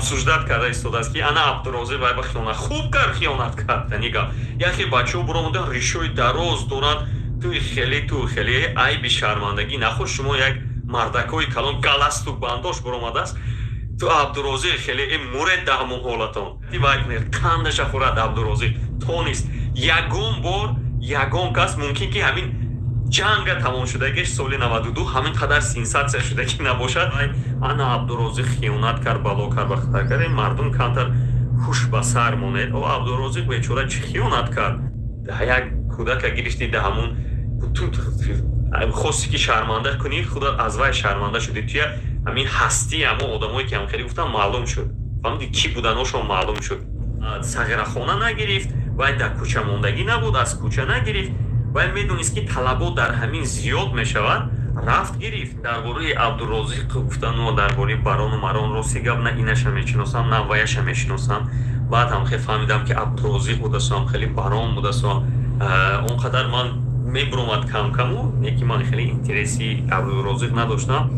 Обсуждать карда истодааст, ки ана Абдурозиқ вай ба хиёнат хуб кард, хиёнат кард. Нига, яхе бачаҳо буромадан, ришои дароз доранд. Туи хеле, ту хеле айби шармандагӣ наход. Шумо як мардакҳои калон, галстук бандош буромадааст. Ту Абдурозиқ хеле муред да ҳамон ҳолатон. Вай қандаша хӯрад Абдурозиқ тонист. Ягон бор ягон кас мумкин ки ҳамин ҷанга тамом шудагиш соли 92 ҳамин қадар сенсатсия шудагӣ набошад. Ана Абдурозиқ хиёнат кард, бало кард, ба хатар кард. Мардум, камтар ҳуш ба сар монед. О, Абдурозиқ бечора чӣ хиёнат кард? Як кӯдака гирифти, да ҳамун хости ки шарманда кунӣ, худат аз вай шарманда шудӣ. Туя ҳамин ҳастии ҳамон одамое ки ҳамхеле гуфтам, маълум шуд. Фаҳмиди, кӣ буданошон маълум шуд. Сағирахона нагирифт, вай дар кӯча мондагӣ набуд, аз кӯча нагирифт. Вай медонист, ки талабот дар ҳамин зиёд мешавад, рафт, гирифт. Дар бораи Абдурозиқ гуфтану дар бораи Барону Марон, рости гап, на инаша мешиносам, на ваяша мешиносам. Баъд ҳам хеле фаҳмидам, ки Абдурозиқ будасу ҳам хеле Барон будасу. Он қадар ман мебуромад камкаму, не ки ман хеле интереси Абдурозиқ надоштам.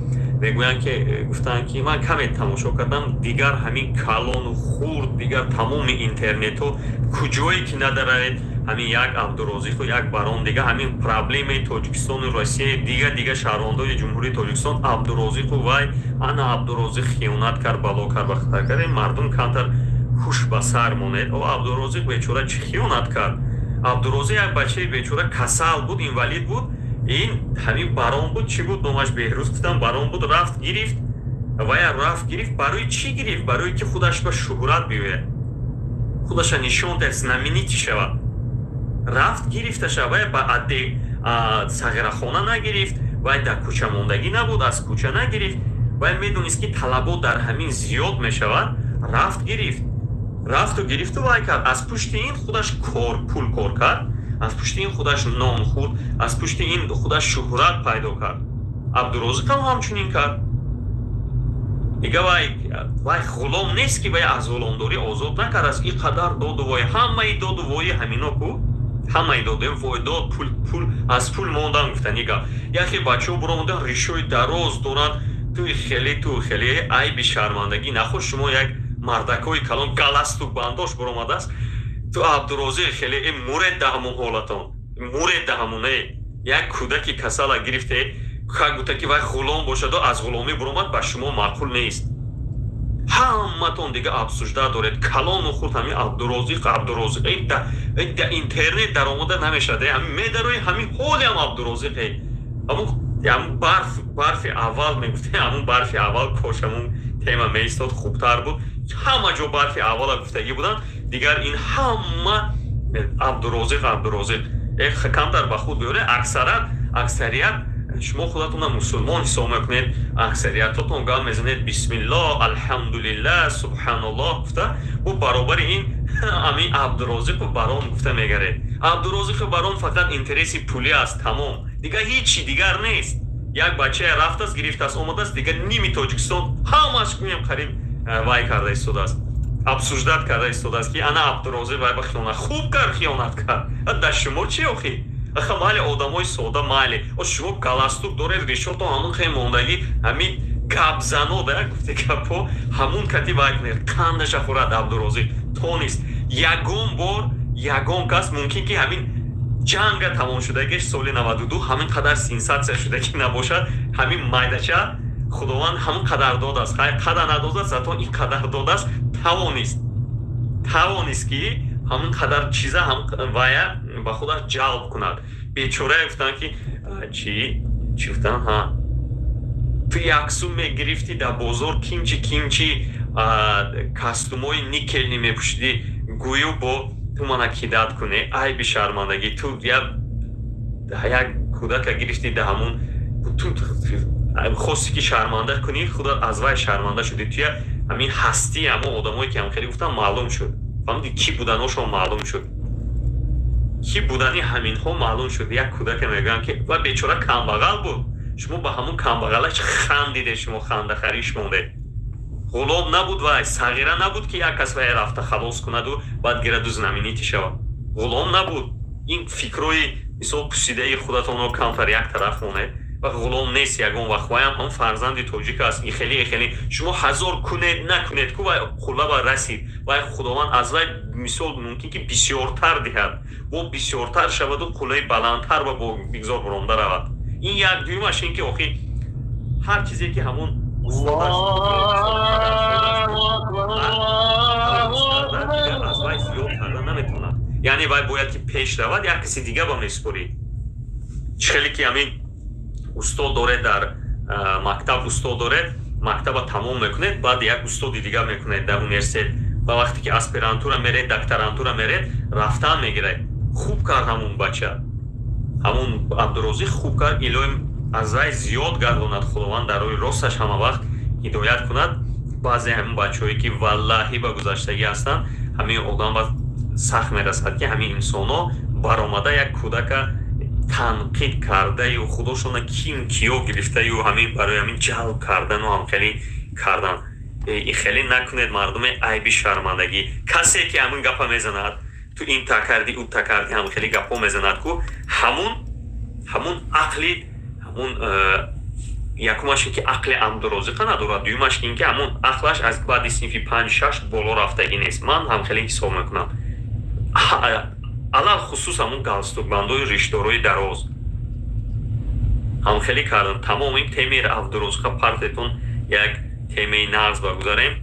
Мегӯянд ки, гуфтанд ки ман каме тамошо кардам, дигар ҳамин калону хурд, дигар тамоми интернетҳо, куҷое ки надаравед, ҳамин як Абдурозиқу як Барон. Дига ҳамин проблемаи Тоҷикистону Россия, дига шаҳрвандои Ҷумҳурии Тоҷикистон Абдурозиқу вай. Ана Абдурозиқ хиёнат кард, бало кард, ба хатар кард. Мардум, камтар ҳуш ба сар монед. О, Абдурозиқ бечора чӣ хиёнат кард? Абдурозиқ як бачаи бечора касал буд, инвалид буд. Ин ҳамин Барон буд, чӣ буд номаш, Беҳрӯз гуфтам, Барон буд, рафт, гирифт. Вая рафт, гирифт. Барои чӣ гирифт? Барое ки худаш ба шуҳрат биёяд, худаша нишон диҳад, знаменитый шавад. Рафт, гирифташа. Вай ба адде сағирахона нагирифт, вай дар кӯча мондагӣ набуд, аз кӯча нагирифт. Вай медонист, ки талабот дар ҳамин зиёд мешавад, рафт, гирифт. Рафту гирифту вай кард. Аз пушти ин худаш кор, пул кор кард, аз пушти ин худаш нон хӯрд, аз пушти ин худаш шуҳрат пайдо кард. Абдурозиқам ҳамчунин кард. Дига вай ғулом нест, ки вай аз ғуломдорӣ озод накардааст. Ин қадар доду вой, ҳамаи доду вои ҳамино ку, ҳамаи доду вой дод, пул, пул, аз пул мондан гуфтани гап. Яхе бачаҳо буромадан, ришои дароз доранд. Туи хеле, ту хеле айби шармандагӣ наход. Шумо як мардакҳои калон, галстук бандош буромадааст. Ту Абдурозиқ хеле муред да ҳамон ҳолатон, муред да ҳамоне. Як кӯдаки касала гирифте, как будто ки вай ғулом бошаду аз ғуломӣ буромад, ба шумо маъқул нест. Ҳаматон дига обсуждать доред, калону хурд, ҳамин Абдурозиқ, Абдурозиқ. Да интернет даромада намешавад, ҳамин медарои, ҳамин ҳолиам Абдурозиқе. Ҳамун барф, барфи аввал мегуфте, ҳамун барфи аввал кош ҳамун тема меистод, хубтар буд. Ҳама ҷо барфи аввала гуфтагӣ буданд. Дигар ин ҳама Абдурозиқ, Абдурозиқ. Камтар ба худ биёре. Аксарат, аксарият шумо худатонро мусулмон ҳисоб мекунед, аксариятотон гап мезанед, бисмиллоҳ, алҳамдулиллаҳ, субҳаналлоҳ гуфта, бо баробари ин ҳамин Абдурозиқу Барон гуфта мегаред. Абдурозиқу Барон фақат интереси пулӣ аст, тамом, дигар ҳичи дигар нест. Як бачае рафтааст, гирифтааст, омадааст, дигар ними Тоҷикистон ҳамаш гӯем қариб вай карда истодааст, обсуждать карда истодааст, ки ана Абдурозиқ вай ба хиёнат хуб кард, хиёнат кард. Дар шумо чи охи? Аха, майли, одамои сода, майли. О, шумо галстук доред, ришотон ҳамун хеле мондагӣ, ҳамин гапзано да гуфте гапо ҳамун кати вай кунед. Қандаша хӯрад Абдурозиқ тонист. Ягон бор ягон кас мумкин ки ҳамин ҷанга тамом шудагиш соли 92 ҳамин қадар сенсатсия шудагӣ набошад. Ҳамин майдача Худованд ҳамон қадар додааст, хай, қадар надодааст, зато ин қадар додааст. Тавонист, ки ҳамон қадар чиза вая ба худаш ҷалб кунад. Бечорае гуфтанд, ки чӣ чӣ гуфтанд, ҳа, ту яксум мегирифтӣ дар бозор, кимчи кимчи костюмои никелни мепӯшидӣ, гӯё бо ту мана кидать кунӣ. Айби шармандагӣ. Ту як кӯдака гирифтӣ, да ҳамун ту хости ки шарманда кунӣ, худат аз вай шарманда шудӣ. Туя ҳамин ҳастии ҳамон одамое ки ҳамхеле гуфтам, маълум шуд. Фаҳмиди, кӣ буданошон маълум шуд, кӣ будани ҳаминҳо маълум шуд. Як кӯдаке мегӯям, ки ва бечора камбағал буд, шумо ба ҳамун камбағалаш хандиде, шумо хандахариш мондед. Ғулом набуд вай, сағира набуд, ки як кас вай рафта халос кунаду баъд гираду знаменитый шавад. Ғулом набуд. Ин фикрҳои мисол пусидаи худатонро камтар як тараф монед. Ва ғулом нест ягон вақт, ваям ҳам фарзанди тоҷик аст. Ихели ихели шумо ҳазор кунед, накунед ку, вай қулла ба расид. Вай Худованд аз вай мисол мумкин ки бисёртар диҳад, бо бисёртар шаваду қуллаи баландтар ба бо бигзор буронда равад. Ин як. Дуюмаш ин ки охи ҳар чизе ки ҳамон устодаш дигар аз вай зиёд карда наметавонад. Яъне вай бояд ки пеш равад, як каси дига ба месупорӣ. Чӣ хеле ки ҳамин устод доред дар мактаб, устод доред, мактаба тамом мекунед, баъд як устоди дигар мекунед дар университет ва вақте ки аспирантура меред, докторантура меред, рафтан мегиред. Хуб кард ҳамун бача, ҳамун Абдурозиқ хуб кард. Илоҳим аз вай зиёд гардонад, Худованд дар роҳи росташ ҳама вақт ҳидоят кунад. Баъзе ҳамин бачаҳое ки валлаҳӣ ба гузаштагӣ ҳастанд, ҳамин одам ба сахт мерасад, ки ҳамин инсонҳо баромада як кӯдака танқид кардаю, худошона ким киё гирифтаю, ҳамин барои ҳамин ҷалб кардану ҳамхелӣ кардан. И хеле накунед, мардуме, айби шармандагӣ. Касе ки ҳамин гапа мезанад, ту ин та кардӣ, ӯ та кардӣ, ҳамхеле гапҳо мезанад ку, ҳамун ақли ҳамун якумаш ин ки ақли Абдурозиқа надорад, дуюмаш ин ки ҳамун ақлаш аз баъди синфи панҷ шаш боло рафтагӣ нест. Ман ҳамхеле ҳисоб мекунам, алалхусус ҳамун галстукбандои риштдорои дароз ҳамхелӣ кардам. Тамом, ин темаи Абдурозиқа партетон, як темаи нағз ба гузарем.